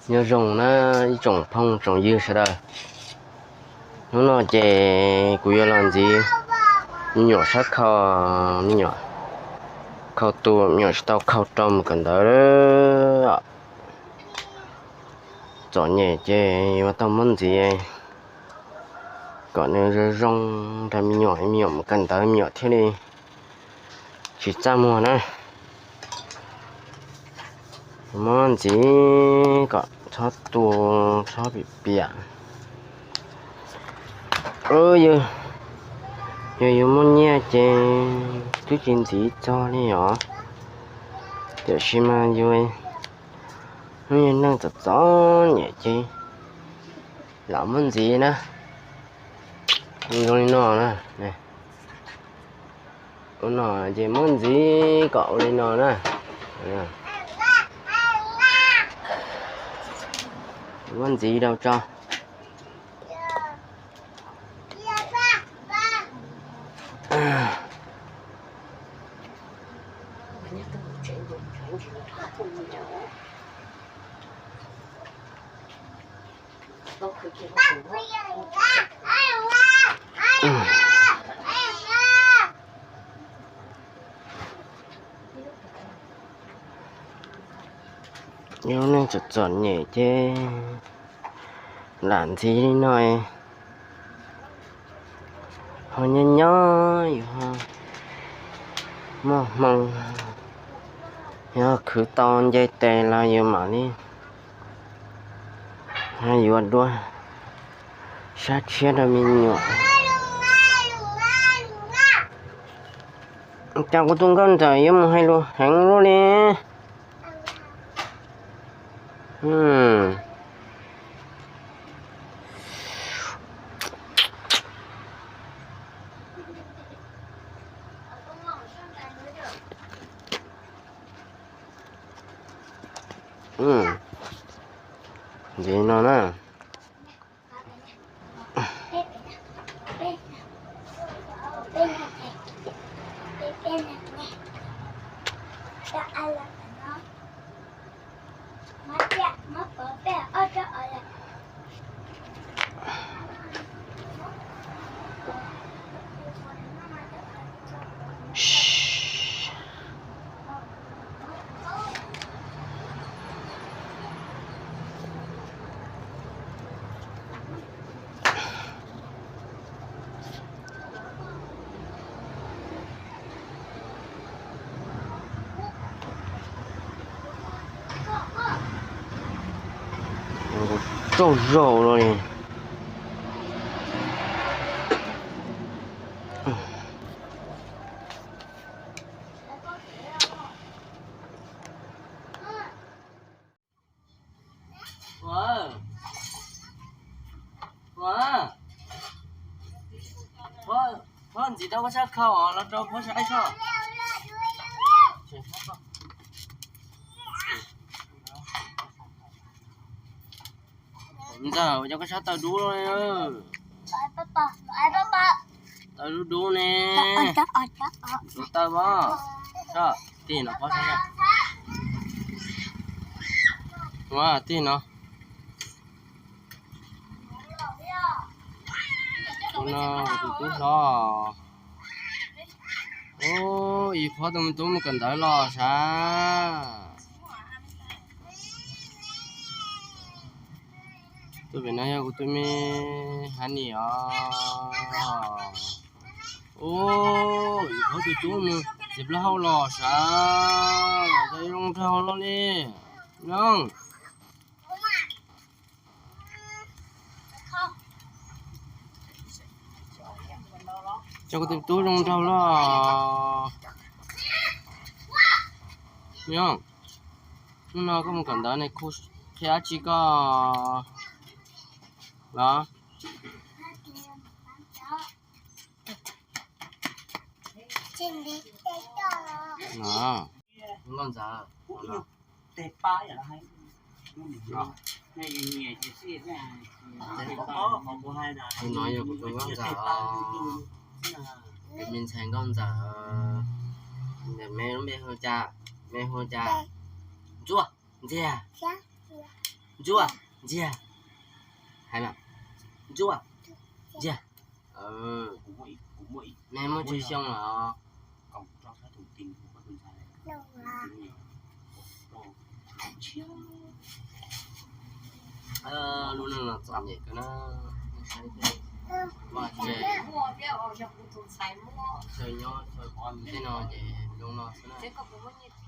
Nyob zoo na ib tsoom phooj tsoom ywg sawv daws. Hnub no ces kuv yuav los ntxiv me nyuam sab khau, me nyuam khau tu, me nyuam tsis tau khau rau mus kawm ntawv. Txom nyem ces yuav tau muab ntxiv kom nws zoo zoo rau me nyuam, me nyuam mus kawm ntawv me nyuam thiaj li tsis txaj muag na. Muab ntxiv kom txhob tu, txhob piam piam. Yog yuav muaj nyiaj ces twb tsis ntxiv txog li os. Tiam sis mas yus yog neeg txom txom nyem ces lam muab ntxiv na. Zoo li no na. Ua no ces muab ntxiv kom ua li no na. Muab ntxiv rau tso. Yus neeg txom txom nyem ces lam ntxiv li no. Ho nyob nyob yus ho muaj hmoo, yog khwv tau nce tes los yus mam li yuav dua sab tshiab rau me nyuam. Cas kuv tus nkauj ntxawm yuav mus hais lus heev luaj li. Ntxiv no na. Tsaug zog no li. Phob ntxiv tau koj sab khau los rau phob saib soj. Ntxawm, ua cas koj sab taw dub? Taw dub dub ne. Tus taw mas, soj, tig no phob saib. Ua tig no. Tus no tus tub hlob. Ub, yus phob tus me tub mus kawm ntawv los sav. Tus pem no yog kuv tus me Hanis os. Ub, yus phob tus tub mus txiv plaub hau los sav, zoo nraug los li. Nyob. Cov kuv tus tub zoo nraug los. Nyob, hnub no koj mus kawm ntawv ne, khu qhia dab tsi koj los? Nkauj Ntxawm, tus no yog kuv tus Nkauj Ntxawm os. Tus me ntxhais Nkauj Ntxawm. Ntawm me lub npe hu cas? Me hu cas? Ntsuag, Ntxiag. Ntsuag, ntxiag, hais mas, Ntsuag, ntxiag. Nej muaj tsawg xyoo lawm? Lub neej no txom nyem kawg na. Vaj tse, chaw nyob chaw pov tej no ces zoo no xwb na.